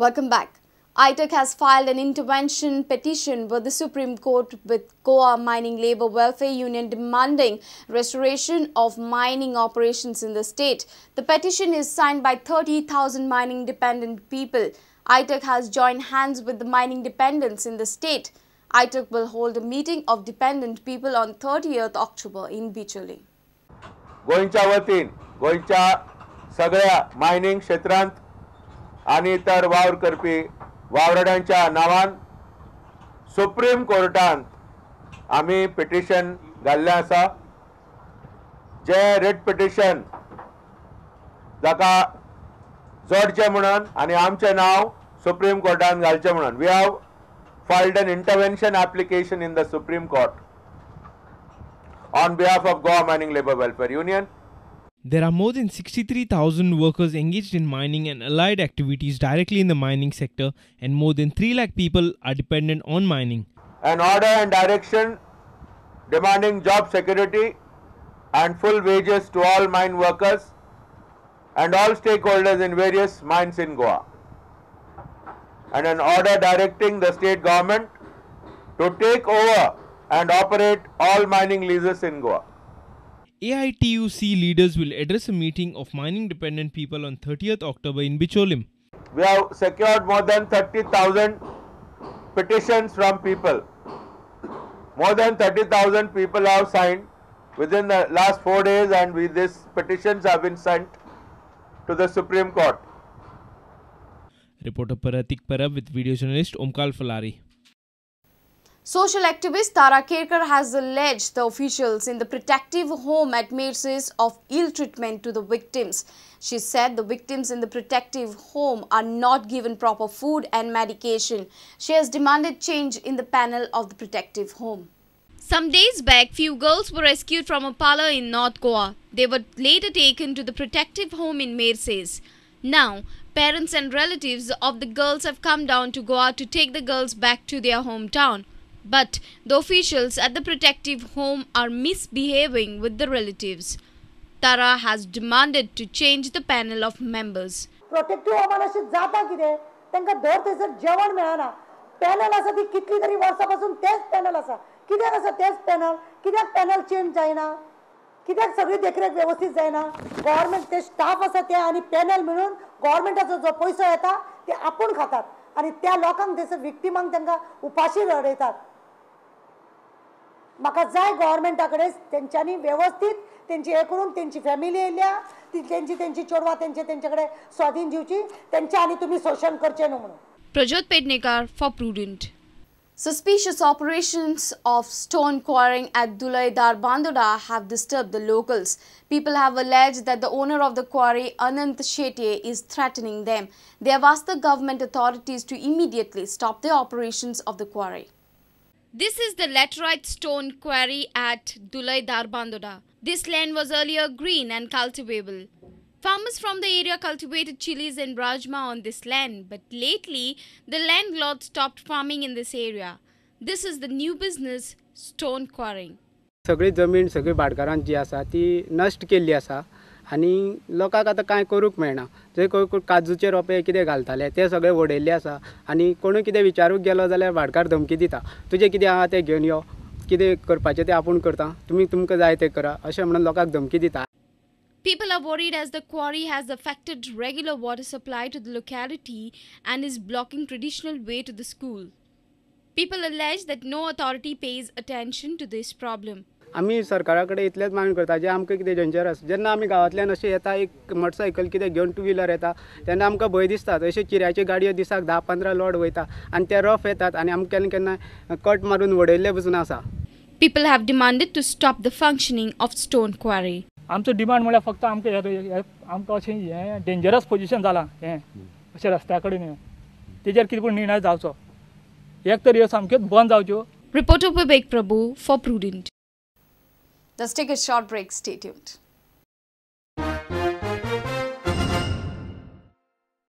Welcome back. ITUC has filed an intervention petition with the Supreme Court with Goa Mining Labour Welfare Union demanding restoration of mining operations in the state. The petition is signed by 30,000 mining dependent people. ITUC has joined hands with the mining dependents in the state. ITUC will hold a meeting of dependent people on 30th October in Bicholim. गोंयच्या वतीन गोंयच्या सगळ्या mining क्षेत्रांत आनी इतर वावर करपी वावराड्यांच्या नांवान सुप्रीम कोर्टांत आमी पिटिशन घाल्लें आसा. जे रिट पिटिशन जाका जोडचें म्हणून आनी आमचें नांव सुप्रीम कोर्टान घालचें म्हणून we have filed an intervention application in the Supreme Court on behalf of Goa Mining Labour Welfare Union. There are more than 63,000 workers engaged in mining and allied activities directly in the mining sector, and more than 3 lakh people are dependent on mining. An order and direction demanding job security and full wages to all mine workers and all stakeholders in various mines in Goa. And an order directing the state government to take over and operate all mining leases in Goa. AITUC leaders will address a meeting of mining dependent people on 30th October in Bicholim. We have secured more than 30,000 petitions from people. More than 30,000 people have signed within the last 4 days, and these petitions have been sent to the Supreme Court. Reporter Pratik Parab with video journalist Omkar Falari. Social activist Tara Kerkar has alleged the officials in the protective home at Merces of ill treatment to the victims. She said the victims in the protective home are not given proper food and medication. She has demanded change in the panel of the protective home. Some days back, few girls were rescued from a parlor in North Goa. They were later taken to the protective home in Merces. Now, parents and relatives of the girls have come down to Goa to take the girls back to their hometown. But the officials at the protective home are misbehaving with the relatives. Tara has demanded to change the panel of members. Protective होमान अशें जाता कितें तांकां दर थंयसर जेवण मेळना. Panel आसा ती कितली तरी वर्सां पासून तेच पॅनल आसा. कित्याक आसा तेच पॅनल? कित्याक पॅनल चेंज जायना? कित्याक सगळी देखरेख वेवस्थीत जायना? गव्हर्मेंट ते स्टाफ आसा ते आनी पॅनल मेळून गव्हर्मेंटाचो जो पयसो येता ते आपूण खातात आनी त्या लोकांक थंयसर विक्टिमांक तांकां उपाशी रडयतात. म्हाका जाय गव्हर्मेंटा कडेन तेंच्यांनी वेवस्थीत तेंची हें करून तेंची फॅमिली येयल्या ती तेंची तेंची चेडवां तेंचे तेंचे कडेन स्वाधीन दिवची तेंच्या आनी तुमी शोशण करचें न्हू म्हणून. Prajyot Pednekar for Prudent. Suspicious operations of stone quarrying at Dulai Dharbandora have disturbed the locals. People have alleged that the owner of the quarry, Anant Shetye, is threatening them. They have asked the government authorities to immediately stop the operations of the quarry. This is the laterite stone quarry at Dulai Dharbandora. This land was earlier green and cultivable. Farmers from the area cultivated chilies and rajma on this land, but lately the landlord stopped farming in this area. This is the new business, stone quarrying. सगळी जमीन सगळी भाटकारांची जी आसा ती नश्ट केल्ली आसा आनी लोकांक आतां कांय करूंक मेळना. जे कोण काजूचे रोपे कितें घालताले ते सगळे वडयल्ले आसा आनी कोणूय कितें विचारूंक गेलो जाल्यार भाटकार धमकी दिता, तुजें कितें आहा तें घेवन यो, कितें करपाचें तें आपूण करता, तुमी तुमकां जाय तें करा अशें म्हणून लोकांक धमकी दिता. People are worried as the quarry has affected regular water supply to the locality and is blocking traditional way to the school. People allege that no authority pays attention to this problem. आमी सरकारा कडेन इतलेंच मागणी करता जे आमकां कितें dangerous जेन्ना आमी गांवांतल्यान अशें येता एक मोटरसायकल कितें घेवन टू व्हिलर येता तेन्ना आमकां भंय दिसता. अशे चिऱ्याच्यो गाडयो दिसाक 10-15 लोड वयता आनी ते रफ येतात आनी आमकां केन्ना केन्ना कट मारून वडयल्ले पसून आसा. People have demanded to stop the functioning of stone quarry. आमचो डिमांड म्हळ्यार फक्त आमकां आमकां अशें हें डेंजरस पोजिशन जालां हें अशें रस्त्या कडेन हें तेजेर कितें पूण निर्णय जावचो, एक तर ह्यो सामक्योच बंद जावच्यो. Reporter Vivek Prabhu for Prudent. Let's take a short break. Stay tuned.